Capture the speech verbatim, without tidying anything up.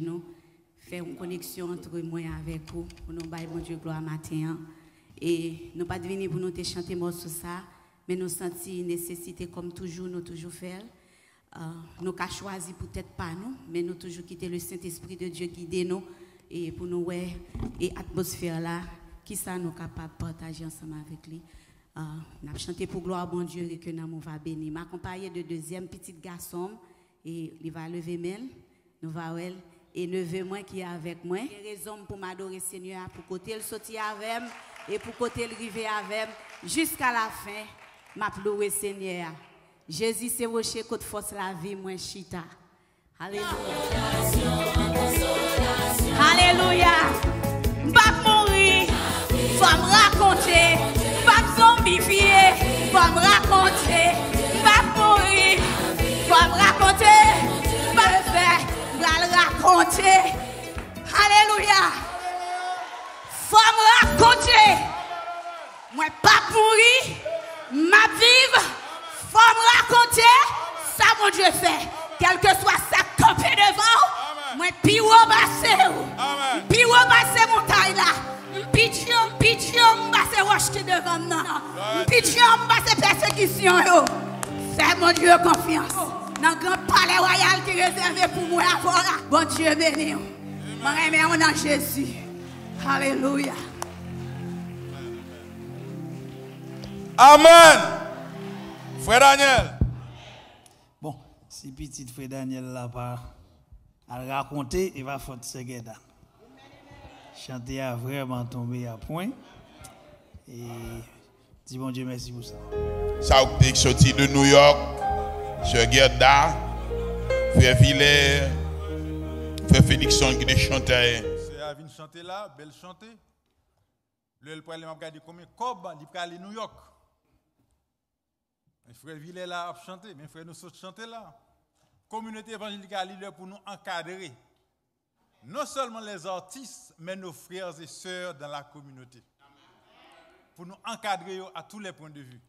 nou, fè yon koneksyon ant mwen avèk ou, pou nou bay Bondye glwa maten an. E nou pa t vini pou nou te chante mòso sa, men nou santi nesesite, kòm toujou, nou toujou fè l. Ah, nou ka chwazi pou tèt pa nou, men nou toujou kite le Saint-Esprit de Dieu gide nou, e pou nou wè, e atmosfè la, kisa nou kapab pataje ansanm avèk li. Ah, n ap chante pou glwa Bondye, e ke nanm ou va beni. M akonpaye de dezyèm pitit gason m, e li va leve men l, nou va wè l, e neve mwen ki avèk mwen. Gen rezon m pou m adore Senyè a, pou kote l soti avè m, e pou kote l rive avè m, jiska lafen, m ap louwe Senyè a. Jezi se woche kot fòs lavi mwen chita. Alelouya. Alelouya. M p ap mouri. Fò m rakonte. M p ap zonbifye. Fò m rakonte. M p ap mouri. Fò m rakonte. M p ap fè. M pral rakonte. Alelouya. Fò m rakonte. Mwen p ap mouri. M ap viv. Fò m rakonte sa Bondye fè. Kèlkeswa sa k kanpe devan w, mwen pi wo pase w. M pi wo pase montay la. M pi djanm, pi djanm pase wòch ki devan m nan. M pi djanm pase pèsekisyon yo. Fè Bondye konfyans. Nan gran palè wayal ki rezève pou mwen avè w la, Bondye beni w. Mwen renmen w nan Jezi. Alelouya. Amèn. Frè Daniel. Bon, si pitit frè Daniel la pa al rakonte, e pa fòt sè Gèda. Chante a vrèman tonbe a pwen. E di Bondye mèsi pou sa. Sa ou te soti de New York, sè Gèda, frè Vilè, frè Felikson ki te chante. Sè a vin chante la, bèl chante. Lè l prale m ap gade konbyen kòb li prale New York. Men frè Vilè la ap chante, men frè nou sot chante la. Kominote evanjelik la, li lè pou nou ankadre non sèlman les artistes, mais nos frères et sœurs dans la communauté. Pou nou ankadre yo à tous les points de vue.